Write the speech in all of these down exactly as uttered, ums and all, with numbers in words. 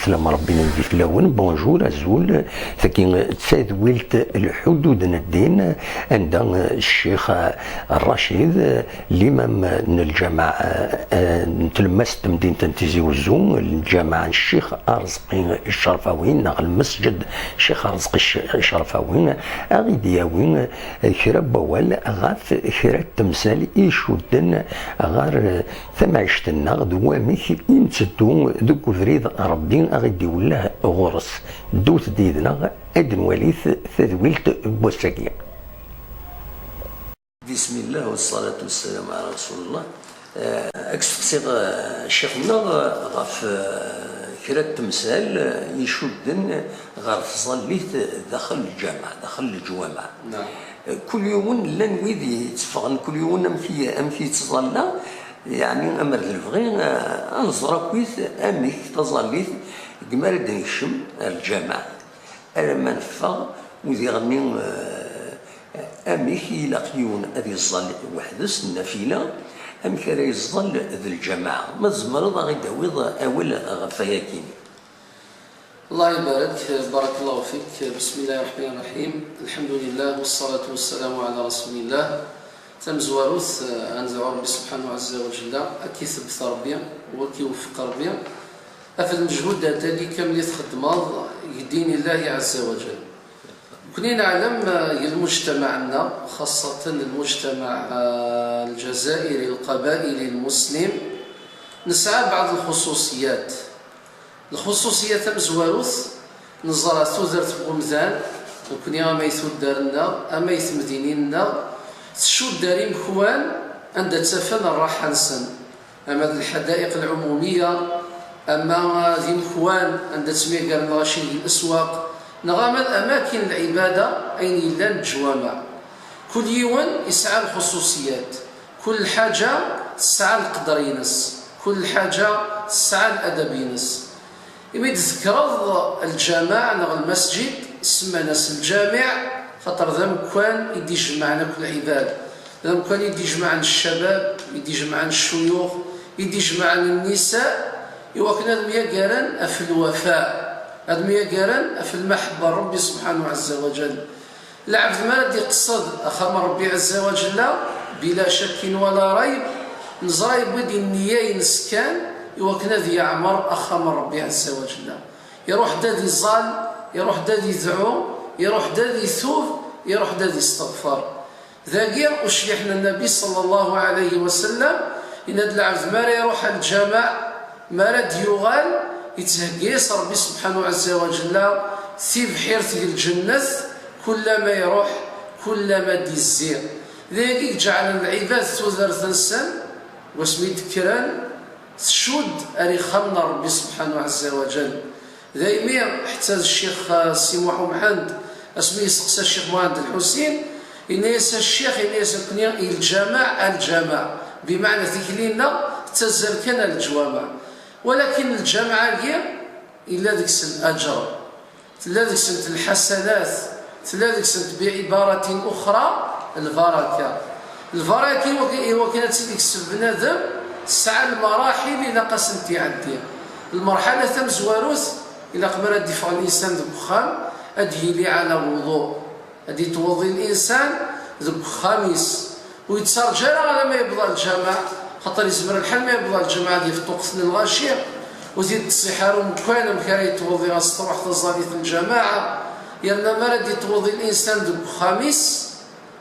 Slam Rebbi yili fell-awen, bonjour, azul. Tagi d tadwilt Lḥudud n ddin, anda Ccix Racid, limam n lǧameɛ, eh, n tlemmast n temdint n Tizi Uzzu, lǧameɛ n Ccix Arezqi Ccerfawi, neɣ lmesǧed Ccix Arezqi Cc-, Ccerfawi, a ɣ-id-yawi kra n wawal ɣef kra n temsal icudden ɣer tamɛict-nneɣ d wamek i netteddu deg ubrid n Rebbi a ɣ-id-iwelleh ɣur-s. Ddut-d yid-neɣ ad nwali tadwilt n wass-agi. بسم الله والصلاة والسلام على رسول الله. Eh, ad k-steqsiɣ, eh, ccix-nneɣ, eh, ɣef, eh, kra n temsal, eh, icudden ɣer tẓallit daxel lǧameɛ, daxel leǧwameɛ. Naam. Eh, kul yiwen llan wid yetteffɣen, kul yiwen amek i, amek yettẓalla, yeɛni amer d lebɣi, eh, ad nẓer akkit amek taẓallit deg mi ara d-nekcem ar lǧameɛ. Alamma neffeɣ, udiɣ-nni, eh, amek i ilaq yiwen ad iẓẓal weḥd-s, nnafila, amek ara iẓẓal d lǧamaɛa. Ma tzemreḍ a ɣ-id-tawiḍ awal ɣef wayagi. الله يبارك، بارك الله فيك. بسم الله الرحمن الرحيم. الحمد لله والصلاة والسلام على رسول الله. Tamezwarut, eh, ad nedɛu Rebbi subḥanahu ɛezza wa jella, ad k-ithebbet Rebbi, u ad k-iweffiq Rebbi ɣef lmeǧhudat-agi kamel i txeddmeḍ deg ddin Illahi ɛezza wa jell. Nekni neɛlem, eh, deg lmujtamaɛ-nneɣ, xaṣṣatan lmujtamaɛ, eh, lǧazairi, lqabaili, lmuslim, nesɛa beɛḍ lxuṣuṣiyat. Lxuṣuṣiyya tamezwarut, neẓra tudert n wemdan, nekni ama i tuddar-nneɣ, ama i temdinin-nneɣ, tcudd ar imekwan anda ttafen rraḥa-nsen, ama d lḥadaiq lɛumumiya, ama d imekwan anda ttemyagaren lɣaci deg leswaq, neɣ ama d amakin n lɛibada, ayen yellan leǧwameɛ. Kul yiwen yesɛa lxuṣuṣiyat, kul lḥaǧa tesɛa leqder-ines, kul lḥaǧa tesɛa ladab-ines. Imi d-tzekkreḍ lǧameɛ neɣ lmasǧid, semman-as lǧamiɛ, xaṭer d amekkan i d-ijemɛen akk lɛibad, d amekkan i d-ijemɛen ccabab, i d-ijemɛen ccuyux, i d-ijemɛen nnisa, i wakken ad myagaren ɣef lwafa, ad myagaren ɣef lmaḥebba n Rebbi subḥanahu ɛezza wa jell. Lɛebd mi ara d-iqeṣṣed axxam n Ṛebbi ɛezza wa jella, bila cakkin wala rayb, neẓra yewwi-d i nniya-ines kan i wakken ad yeɛmer axxam n Ṛebbi ɛezza wa jella. Iṛuḥ-d ad iẓall, iṛuḥ-d ad idɛu, iṛuḥ-d ad itub, iṛuḥ-d ad isteɣfer. Dagi ucbiḥ n Nnbi ṣalla Llahu ɛalayhi wa sallam, yenna-d lɛebd mi ara iṛuḥ ar lǧameɛ, mi ara d-yuɣal, yettheggi-yas Ṛebbi subḥanahu ɛezza wa jella tibḥirt deg lǧennet, kullama iṛuḥ, kullama d-izzi. D ayagi i iǧeɛlen lɛibad tudert-nsen, wasmi d-kkren, tcudd ar ixxamen n Ṛebbi subḥanahu ɛezza wa jell. Daymi, ḥetta d Ccix, eh, Si Muḥ Umḥend, asmi yesteqsa Ccix Muḥend Lḥusin, yenna-yas a Ccix, yenna-yas akkenni i lǧameɛ, a lǧameɛ, bimeɛna tikli-nneɣ tettazzal kan ar leǧwameɛ. Walakin lǧameɛ-agi, yella deg-sen laǧer, tella deg-sent lḥasanat, tella deg-sent, biɛibaratin uxra, lbaraka. Lbaraka i wak-, i wakken ad tt-id-ikseb bnadem, tesɛa lmaraḥil ilaq ad sent-iɛeddi. Lmerḥala tamezwarut, ilaq mi ara d-iffeɣ linsan deg uxxam, ad d-yili ɛla wuḍu, ad d-ittweḍḍi linsan deg uxxam-is. Ur yettarǧa ara alamma yewweḍ ɣer lǧameɛ, xaṭer yezmer lḥal ma yewweḍ ɣer lǧameɛ ad yaf ṭṭuqqet n lɣaci, ur t-id-tṣiḥ ara umkan amek ara yettweḍḍi ad s-truḥ taẓallit n lǧameɛ. Yerna mi ara d-ittweḍḍi linsan deg uxxam-is,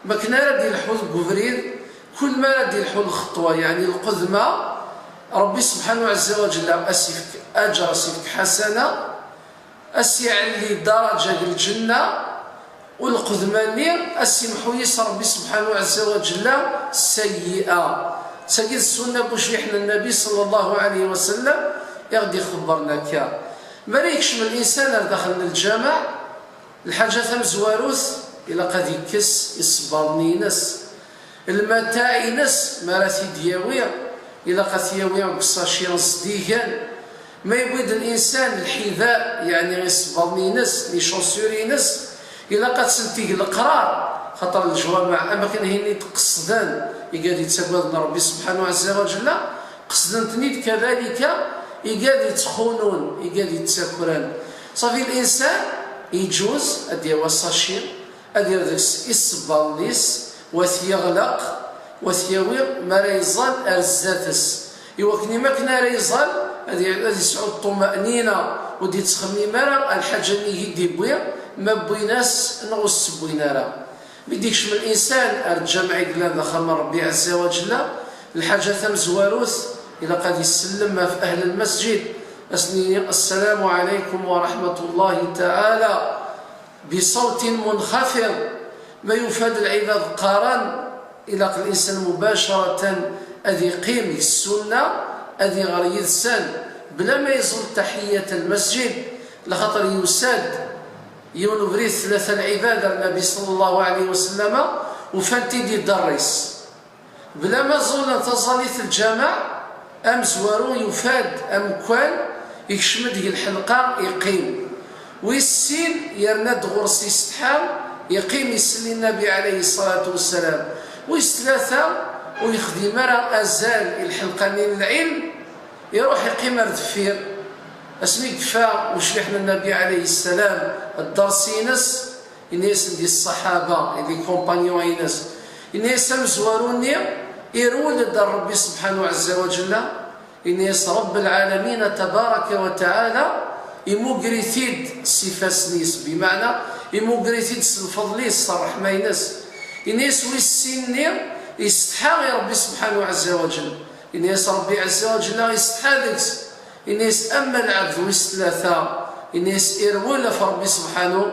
mi akken ara d-ilḥu deg ubrid, kul mi ara d-ilḥu lxeṭwa, yeɛni lqedma, Ṛebbi subḥanahu ɛezza wa jella a s-ifk aǧer, a s-ifk ḥasana, a s-iɛelli daraǧa deg lǧenna, u lqedma-nni a s-imḥu yis Ṛebbi subḥanahu ɛezza wa jella ssayyi'a. D tagi d ssunna n ucbiḥ n Nnbi ṣalla Llahu ɛalayhi wa sallam i ɣ-d-ixebbren akka. Mi ara yekcem linsan ar daxel n lǧameɛ, lḥaǧa tamezwarut, ilaq ad ikkes isebbaḍen-ines. Lmataɛ-ines, mi ara t-id-yawi, ilaq ad t-yawi deg usaci zdigen. Ma yewwi-d linsan lḥida, yeɛni isebbaḍen-ines, les chaussures-ines, ilaq ad tent-ig leqrar, xaṭer leǧwameɛ, am akken hinni d-qesden, igad yettagaden Ṛebbi subḥanahu ɛezza wa jella, qesden-ten-id kadalika, Igad yettxunun, igad yettakren. Ṣafi, l'insan yeǧǧuz ad d-yawi asaci, ad yerr deg-s isebbaḍen-is, u ad t-yeɣleq, u ad t-yawi mi ara yeẓẓal ar zdat-s. Iwakken, imakken ara yeẓẓal, ad y-, ad yesɛu ṭṭuma'nina, ur d-yettxemmim ara ar lḥaǧa-nni i d-yewwi, ma wwin-as neɣ ur s-wwin ara. Mi d-yekcem l'insan ar lǧameɛ i yellan d axxam n Ṛebbi ɛezza wa ǧella, lḥaǧa tamezwarut, ilaq ad isellem ɣef ahl lmasǧid, ad sen-yini: "Assalamu ɛalaykum wa raḥmatullahi taɛala", biṣawtin munxafiḍ. Ma yufa-d lɛibad qqaren, ilaq l'insan mubacaratan ad iqqim deg ssunna, ad iɣer yid-sen, bla ma yeẓẓul taḥiyyat lmasǧid, laxaṭer yusa-d yiwen ubrid, tlata lɛibad ar Nnabi ṣalla Llahu ɛalayhi wa sallama, ufan-t-id iḍerr-is. Bla ma ẓẓulen taẓallit n lǧameɛ, amezwaru yufa-d amekkan, ikcem-d deg lḥelqa, iqqim. Wis sin, yerna-d ɣur-s isetḥa, iqqim isell i Nnabi ɛalayhi ṣṣalatu wa ssalam. Wis tlata, ur yexdim ara azal i lḥelqa-nni n lɛilm, iruḥ iqqim ar deffir. Asmi yekfa ucbiḥ n Nnabi ɛalayhi ssalam dders-ines, yenna-yasen di ṣṣaḥaba, di les compagnons-ines, yenna-yas amezwaru-nni, irwel-d ar Ṛebbi subḥanahu ɛezza wa ǧella, yenna-yas: "Ṛebb lɛalamin tabaraka wa taɛala, imugger-it-id s ifassen-is", bimeɛna imugger-it-id s lfeḍl-is, s ṛṛeḥma-ines. Yenna-yas wis sin-nni, isetḥa i Ṛebbi subḥanahu ɛezza wa ǧella. Yenna-yas Ṛebbi ɛezza wa ǧella isetḥa deg-s. Yenna-yas: "Ama lɛebd wis tlata", yenna-yas, irwel ɣef Ṛebbi subḥanahu,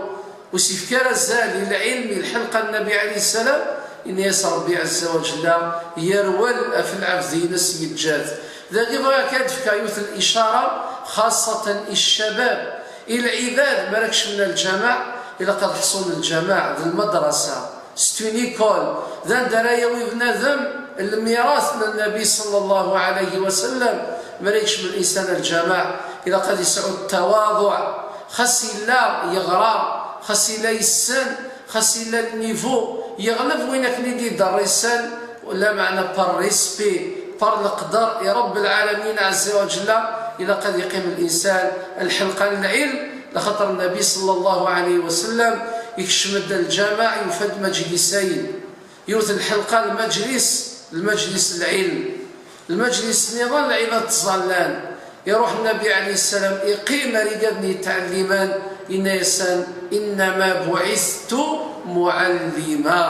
ur s-yefki ara azal i lɛilm, i lḥelqa n Nnabi ɛalayhi ssalam, yenna-yas Ṛebbi ɛezza wa ǧella, yerwel ɣef lɛebd-ines, yeǧǧa-t. Dagi bɣiɣ kan ad d-fkeɣ yiwet n licara, xaṣṣatan i ccabab, i lɛibad, mi ara kecmen ar lǧameɛ, ilaq ad ḥṣun lǧameɛ d lmadrasa. C'est une école, d anda ara yawi bnadem lmirat n Nnabi ṣalla Llahu ɛalayhi wa sallam. Mi ara yekcem linsan ar lǧameɛ, ilaq ad yesɛu ttawaḍuɛ. Xas yella yeɣra, xas yella yessen, xas yella le niveau yeɣleb win akken i d-iḍerrisen, lameɛna par respect, par leqder i Ṛebb lɛalamin ɛezza wa ǧella, ilaq ad yeqqim linsan ar lḥelqa n lɛilm, laxaṭer Nnabi ṣalla Llahu ɛalayhi wa sallam ikcem-d ar lǧameɛ, yufa-d maǧlisayen. Yiwet n lḥelqa, lmaǧlis, lmaǧlis n lɛilm. Lmaǧlis nniḍen, lɛibad ttẓallan. Iruḥ Nnabi ɛalayhi ssalam, iqqim ar igad n yetɛellimen, yenna-yasen: "Innama buɛithtu muɛallima."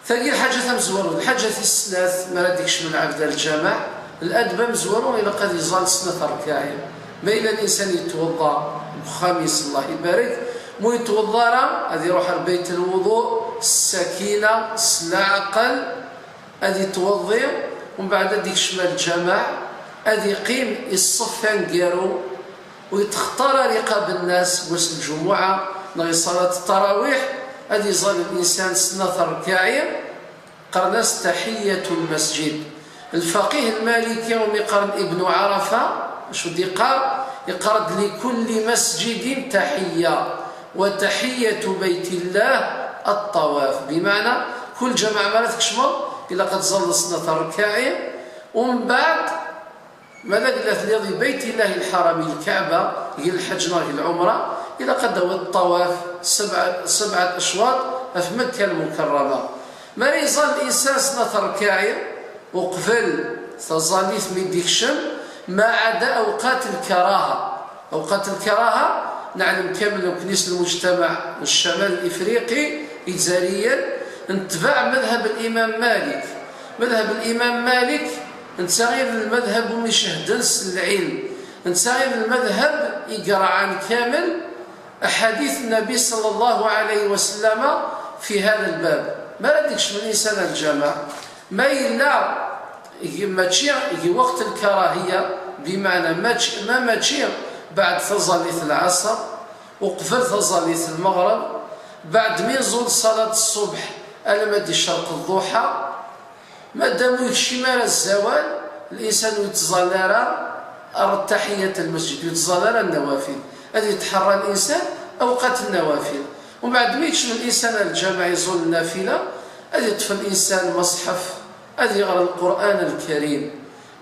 Tagi lḥaǧa tamezwarut. Lḥaǧa tis snat, mi ara d-ikcem lɛebd ar lǧameɛ, ladab amezwaru, ilaq ad iẓẓal snat rrkaɛin. Ma yella linsan yettweḍḍa deg uxxam-is, Allah ibarek, ma ur yettweḍḍa ara, ad iruḥ ar bayt lwuḍu s ssakina, s leɛqel, ad yettweḍḍi, umbeɛd ad d-ikcem ar lǧameɛ, ad iqqim i ṣṣef aneggaru, ur yetxeṭṭa ara riqab nnas deg wass n lǧumuɛa, neɣ i ṣṣalat ttarawiḥ, ad iẓẓal linsan snat rrkaɛin, qqaren-as taḥiyyatu lmasǧid. Lfaqih lmaliki, umi qqaren Ibnu Ɛarafa, acu d-iqqar? Iqqar-d: "Likulli masǧidin taḥiyya, wa taḥiyyatu baytillah at-ṭawaf." Bimeɛna, kul lǧameɛ mi ara tkecmeḍ, ilaq ad tẓalleḍ snat rrkaɛin, umbeɛd, ma d agla telliḍ i Bayt Illahi Lḥaram, i Lkaɛba, deg lḥeǧ neɣ deg lɛumra, ilaq ad d-tawiḍ ṭṭawaf sebɛa, sebɛa acwaṭ ɣef Mekka Lmukerrama. Mi ara iẓall linsan snat rrkaɛin uqbel taẓallit mi d-ikcem, ma ɛada awqat lkaraha. Awqat lkaraha, neɛlem kamel nekkni s lmujtamaɛ n Ccamal Lifriqi, Izzayriyen, netbeɛ madhab Limam Malik. Madhab Limam Malik, netta i d lmadhab umi cehden s lɛilm. Netta i d lmadhab i yerɛan kamel aḥadit n Nnabi ṣalla Llahu ɛalayhi wa sallama fi hada lbab. Mi ara d-ikcem linsan ar lǧameɛ, ma yella g-, mačči deg lweqt lkarahiya, bimeɛna mačči, ma mačči beɛd taẓallit n lɛaṣer, uqbel taẓallit n lmeɣreb, beɛd mi nẓul ṣalat ṣṣubḥ alamma d-icreq ḍḍuḥa, ma dam ur yekcim ara zzawal, linsan ur yettẓalla ara ar taḥiyyat n lmasǧid, ur yettẓalla ara nnawafil. Ad yetḥerra linsan awqat nnawafil. Umbeɛd mi yekcem linsan ar lǧameɛ iẓul nnafila, ad yeṭṭef linsan lmeṣḥef, ad yeɣra Lqur'an Lkarim.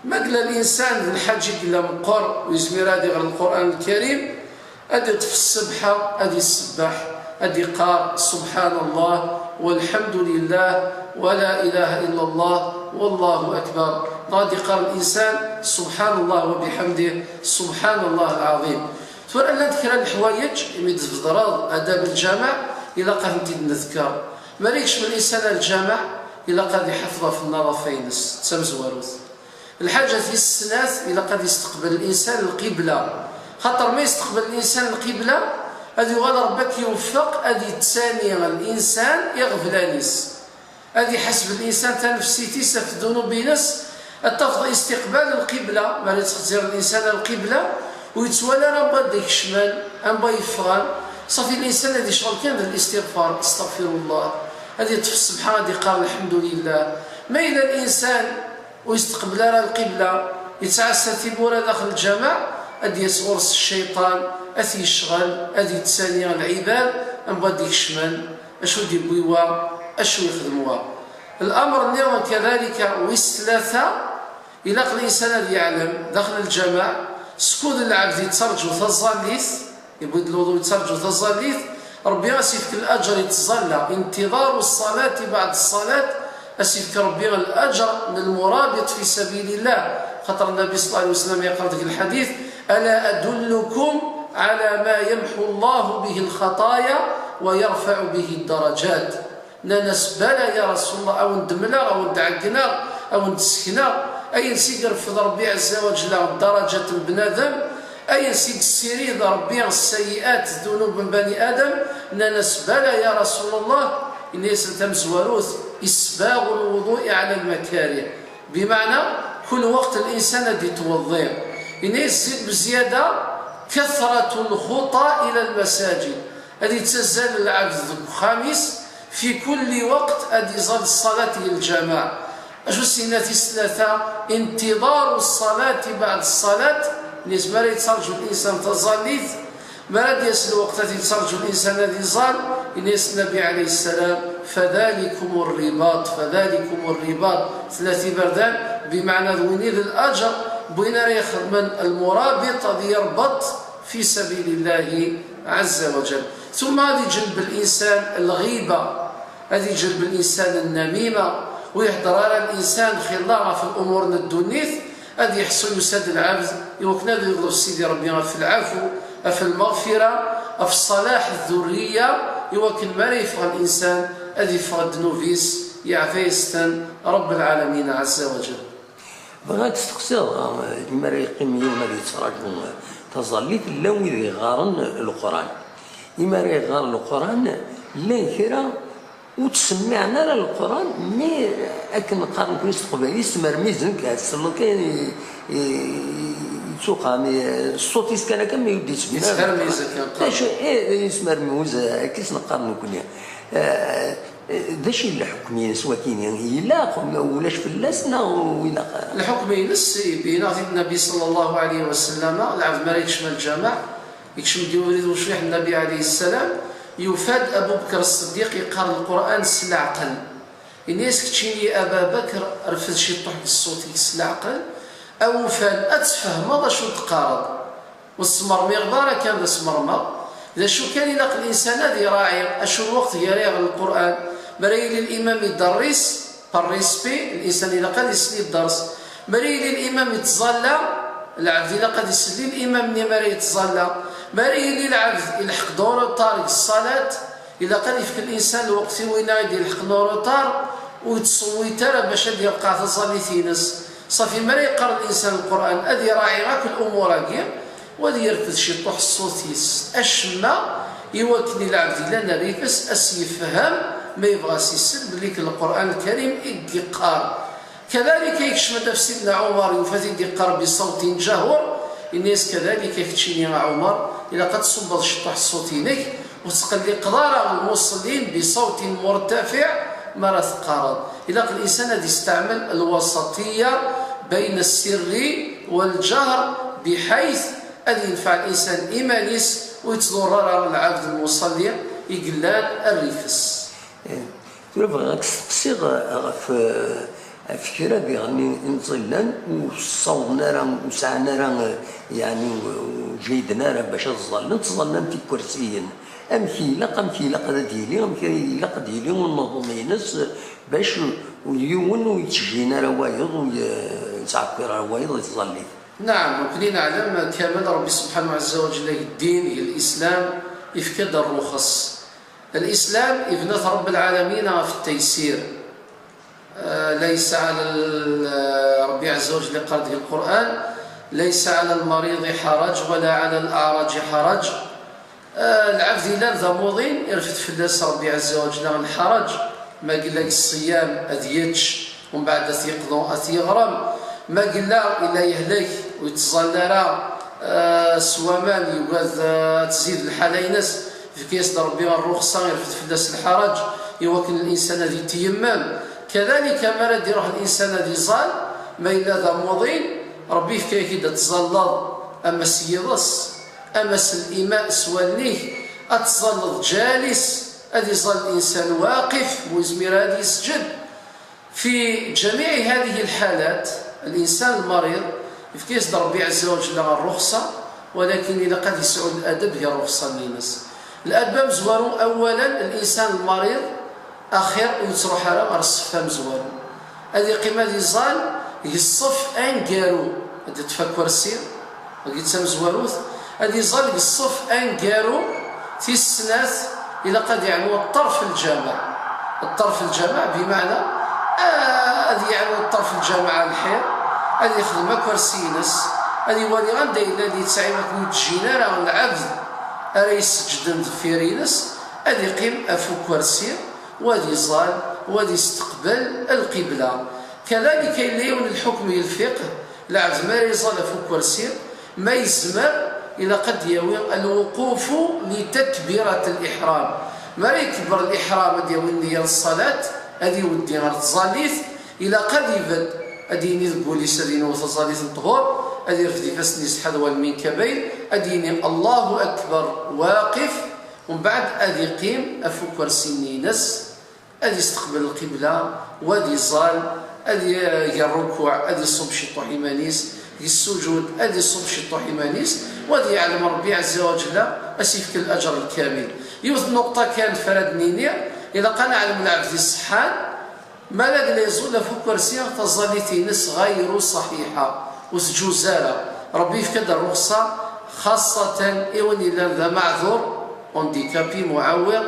Ma yella l'insan d lḥaǧa i yella meqqer, ur yezmir ad iɣer Lqur'an Lkarim, ad iṭṭef ssebḥa, ad issebbeḥ, ad iqqar: سبحان الله والحمد لله ولا إله إلا الله والله أكبر. Neɣ ad iqqar l'insan: سبحان الله وبحمده، سبحان الله العظيم. Tura, llant kra n leḥwayeǧ, imi d-tbedreḍ adab n lǧameɛ, ilaq ad tent-id-nedker. Mi ara yekcem l'insan ar lǧameɛ, ilaq ad iḥafeḍ ɣef nnaḍafa-ines d tamezwarut. Lḥaǧa tis snat, ilaq ad isteqbel l'insan lqibla. Xaṭer ma isteqbel l'insan lqibla, ad yuɣal Ṛebbi ad k-iweffeq ad ittani l'insan iɣeblan-is. Ad iḥaseb l'insan tanefsit-is ɣef ddunub-ines, ad tafeḍ istiqbal lqibla, mi ara yettxezzir l'insan ar lqibla, ur yettwali ara amba d-ikecmen, amba yeffɣen. Ṣafi, l'insan ad icɣel kan d listiɣfar, استغفر الله. Ad iṭṭef ssebḥa, ad iqqar: الحمد لله. Ma yella l'insan ur yesteqbel ara lqibla, yettɛassa tiwwura daxel lǧameɛ, ad d-yas ɣur-s cciṭan, ad t-yecɣel, ad yettani lɛibad, amba d-ikecmen, acu d-yewwi wa, acu yexdem wa. Lamer-nni kadalika wis tlata, ilaq linsan ad yeɛlem daxel lǧameɛ, skud lɛebd yettarǧu taẓallit, yewwi-d lwuḍu yettarǧu taẓallit, Ṛebbi ad s-yefk laǧer i ttẓalla, انتظار الصلاة بعد الصلاة, ad s-yefk Ṛebbi laǧer n lmurabiṭ fi sabilillah, xaṭer Nnabi ṣalla Llahu ɛalayhi wa sallam yeqqar deg lḥadit: ألا أدلكم على ما يمحو الله به الخطايا ويرفع به الدرجات؟ Nnan-as: Bala ya Rasul Llah, a wen-d-mleɣ, a wen-d-ɛeggneɣ, a wen-d-sekneɣ ayen s i yerfed Ṛebbi ɛezza wa ǧella ddarajat n bnadem, ayen s i yessirid Ṛebbi ssayiat, ddunub n bani Adam. Nnan-as: Bala ya Rasul Llah. Yenna-yasen tamezwarut: إسباغ الوضوء على المكاره. Bimeɛna, kul weqt linsan ad ittweḍḍi. Yenna-yas zid bezyada: كثرة الخطى إلى المساجد. Ad ittazzal lɛebd deg uxxam-is, في كل وقت ad iẓall ṣṣalat deg lǧameɛ. Acu s-yenna tis tlata? انتظار الصلاة بعد الصلاة. Nis mi ara yettarǧu linsan taẓallit, mi ara d-yas lweqt ad yettarǧu linsan ad iẓall, yenna-yas Nnabi ɛalayhi ssalam: فذلكم الرباط، فذلكم الرباط. Tella tiberdan, bimeɛna d win i d laǧer n win ara ixedmen lmurabiṭ, ad yerbeṭ fi sabilillahi ɛazza wa ǧal. Tumma ad iǧelleb linsan lɣiba, ad iǧelleb linsan nnamima, ur ihedder ara linsan xilla ɣef lumuṛ n ddunit, ad yeḥṣu yusa-d lɛebd i wakken ad yeḍleb Sidi Ṛebbi ɣef lɛafu, ɣef lmeɣfira, ɣef ṣṣalaḥ ddurriya, i wakken mi ara yeffeɣ linsan ad iffeɣ ddnub-is, yeɛfa-yas-ten Ṛebb lɛalamin ɛazza wa ǧal. Bɣiɣ ad k-steqsiɣ, eh, imi ara yeqqim yiwen ad yettraǧu taẓallit, llan wid yeɣɣaren Leqran. Imi ara yeɣɣar Leqran, llan kra ur ttsemmiɛen ara Leqran, mi akken qqaren nekkni s teqbaylit, smermizen, tesleḍ kan i, i, i, yettuqam, i, ṣṣut-is kan akka, mi ur d-yettbin ara. Yettmermiz akken qqaren. D acu, eh, yesmermuz, eh, akka i s-neqqar nekkni. Eh, D acu i d lḥukm-ines wakini? Ilaq, ma ulac fell-as, neɣ ur ilaq ara? Lḥukm-ines, ibeyyen-aɣ-t-id Nnabi ṣalla Llahu ɛalayhi wa sallam, lɛebd mi ara yekcem lǧameɛ, yekcem-d i ubrid ucbiḥ n Nnabi ɛalayhi ssalam, yufa-d Abu Bekr Ṣṣeddiq yeqqar Lqur'an s leɛqel. Yenna-yas: Keččini a Aba Bekr, rfed ciṭṭuḥ deg ṣṣut-ik s leɛqel, awufan ad tfehmeḍ acu d-teqqareḍ. Ur tesmermiɣeḍ ara kan d asmermeɣ. D acu kan, ilaq linsan ad iraɛi acu lweqt gar-i ɣer Lqur'an. Mi ara yili limam iderris, par respect, linsan ilaq ad isel i dders. Mi ara yili limam ittẓalla, lɛebd ilaq ad isel i limam-nni mi ara yettẓalla. Mi ara yili lɛebd ilḥeq-d en retard deg ṣṣalat, ilaq ad yefk linsan lweqt i winna i d-ilḥeqen en retard, ur yettṣewwit ara bac ad yerqeɛ taẓallit-ines. Ṣafi, mi ara yeqqar linsan Lqur'an, ad iraɛi akk lumuṛ-agi, u ad yerfed ciṭṭuḥ ṣṣut-is, acemma, i wakken i lɛebd yellan rrif-is ad s-yefhem, ma yebɣa ad s-isel belli Lqur'an Lkarim i yeqqar. Kadalika, yekcem-d ɣef Sidna Ɛumar, yufa-t-id yeqqar bi ṣawtin jahur, yenna-yas: Kadalika, keččini a Ɛumar, ilaq ad tṣubbeḍ ciṭṭuḥ ṣṣut-inek, ur tettqelliqeḍ ara lmuṣellin bi ṣawtin murtafiɛ mi ara teqqareḍ. Ilaq linsan ad yesteɛmel lwasaṭiya bayna ssirri wal-ǧahr, biḥayt ad yenfeɛ linsan iman-is, ur yettḍurr ara lɛebd lmuṣalli i yellan rrif-s. Eh, tura bɣiɣ ad k-steqsiɣ, eh, ɣef, eh, Ɣef kra diɣen n iẓillan ur ssawḍen ara, ur sɛan ara, eh, yeɛni, ur ǧhiden ara bac ad ẓẓallen, ttẓallan tikersiyin. Amek ilaq, amek ilaq ad d-yili, amek ilaq ad d-yili unaḍun-ines, eh, bac yiwen ur yettjhin ara wayeḍ, ur ye-, yettɛekkiṛ ara wayeḍ di tẓallit. نعم، وكلنا نعلم كامل ربي سبحانه عز وجل الدين الإسلام يفكد الرخص. الإسلام يبنى رب العالمين في التيسير. آه، ليس على ال-، آه، ربي عز وجل قال في القرآن: "ليس على المريض حرج ولا على الأعرج حرج". آه، العبد إلا ذا موضين يرفد فلاس ربي عز وجل الحرج، ما قال لك الصيام أذيتش ومن بعد أثيقضو أثيغرم، ما قال لا إلا يهلك ويتزال راه، آه، سوامان يقعد، آه، تزيد الحالة ينس. في كيس ربي الرخصة يرفد فلاس الحرج، يوكل الإنسان هذه تيمم. كذلك ما رد يروح الإنسان هذه زال، ما إلا ذا موضين، ربي في كيكي دا تزلل، أما سيضس، أما سلئماء سوالنيك، أتزلل جالس، أذي زال الإنسان واقف، ويزمير هذه يسجد. في جميع هذه الحالات، الإنسان المريض يفكيس ربي عز وجل الرخصة، ولكن إلا قد يسعود الأدب هي الرخصة للناس. الأدب مزوارو أولا، الإنسان المريض أخير ويتروح على الصفة مزوارو. هذه قيمة دي زال، هي الصف أنقارو، هذه تفكر السير، Agi d tamezwarut, ad iẓall deg ṣṣef aneggaru, tis snat, ilaq ad iɛnu ṭṭerf lǧameɛ. Ṭṭerf lǧameɛ, bimeɛna, ah, ad iɛnu ṭṭerf lǧameɛ lḥir, ad ixdem akersi-ines, ad iwali anda yella ad yettɛiw akken ur d-jjin ara lɛebd ara iseǧǧden deffir-ines, ad iqqim ɣef ukersi, u ad iẓall, u ad isteqbal lqibla. Kadalika yella yiwen lḥukm di lfiqh, lɛebd mi ara iẓall ɣef ukersi, ma yezmer, ilaq ad d-yawi lwuqufu li takbirat liḥram. Mi ara ikebber liḥram, ad d-yawi nniya n ṣṣalat, ad iweddi ɣer tẓallit, ilaq ad ibedd, ad d-yini deg wul-is, ad inwa taẓallit n ṭhur, ad irfed ifassen-is ḥadwa lminkabayn, ad d-yini Allahu akbar waqif, umbeɛd ad iqqim ɣef ukersi-nni-ines, ad isteqbel lqibla, u ad iẓall, ad i-, ig rrukuɛ, ad iṣubb ciṭuḥ iman-is, ig ssuǧud, ad iṣubb ciṭuḥ iman-is, u ad yeɛlem Ṛebbi ɛezza wa ǧella, ad s-ifk laǧer lkamil. Yiwet n nnuqṭa kan f ara d-nini, ilaq ad neɛlem lɛebd iṣeḥḥan, mi ara yella iẓull ɣef ukersi, taẓallit-ines ɣayru ṣaḥiḥa, ur tǧuz ara. Ṛebbi yefka-d rruxṣa, xaṣṣatan i win yellan d ameɛdur, handicapé, muɛewwiq,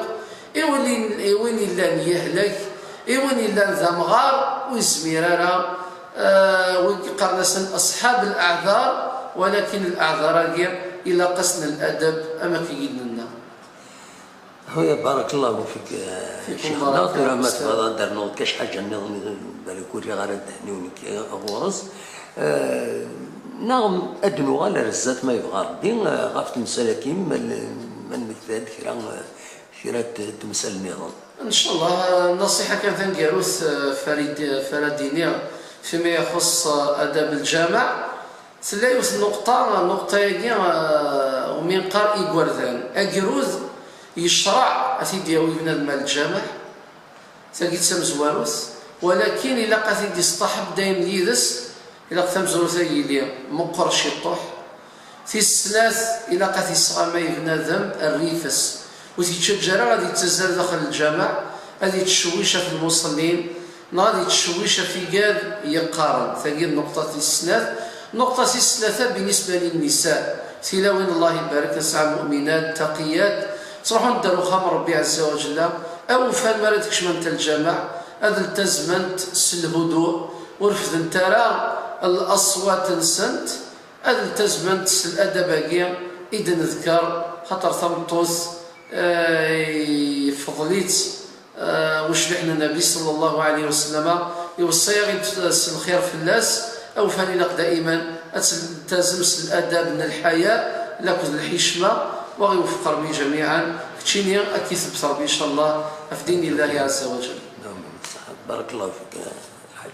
i win, i win yellan yehlek, i win yellan d amɣar, ur yezmir ara, eh, win yeqqaren-asen aṣḥab leɛdar, walakin leɛdar-agi ilaq-asen ladab, am akken i d-nenna. Huya, barakallahu fik, eh, Fikum Ccix. Barakallahu. Neɣ tura ma tebɣiḍ ad d-ternuḍ kac ḥaǧa nniḍen, balak ur riɣ ara ad d-hniɣ nekk ɣur-s. Eh, neɣ ad d-nuɣal ar zdat ma yebɣa Ṛebbi, eh, ɣef temsal-agi, ma n-, ma nmekta-d kra, eh, kra n t-, temsal nniḍen. Ncallah, eh, nasiḥa kan taneggarut, eh, farid-, fara d-iniɣ fima ixuṣṣ, eh, adab lǧameɛ. Tella yiwet n nnuqṭa, nnuqṭa-agi, eh, umi neqqar igerdan. Agrud yecreɛ ad t-id-yawi bnadem ar lǧameɛ, tagi d tamezwarut, walakin ilaq ad t-id-iṣṭaḥeb dayem yid-s, ilaq tamezwarut ad yili meqqer ciṭṭuḥ. Tis snat, ilaq ad t-isɣamay bnadem rrif-s, ur t-yettaǧǧa ara ad yettazzal daxel lǧameɛ, ad yettcewwic ɣef lmuṣellin, neɣ ad yettcewwic ɣef igad yeqqaren. Tagi d nnuqṭa tis snat. Nnuqṭa tis tlata, binisba linnisa, tilawin, Allah ibarek, nesɛa mu'minat, taqiyat, ttruḥunt ar uxxam n Ṛebbi ɛezza wa ǧella, awufan mi ara d-kecment lǧameɛ, ad ltazment s lhudu, ur refdent ara laṣwat-nsent, ad ltazment s ladab-agi i d-nedker, xaṭer tameṭṭut, eh, ifḍel-itt, eh, ucbiḥ n Nnbi ṣalla Llahu ɛalayhi wa sallama, iweṣṣa-yaɣ-id s lxir fell-as, awufan ilaq daiman ad tt-nltazem s ladab n lḥaya lakked lḥicma, wa ɣ-iwefeq Ṛebbi ǧamiɛan, keččini ad k-ithebbet Ṛebbi, ncallah, ɣef din Illahi ɛezza wa ǧell. Barakallahu fik, Lḥaǧ.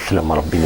Fell-am Ṛebbi n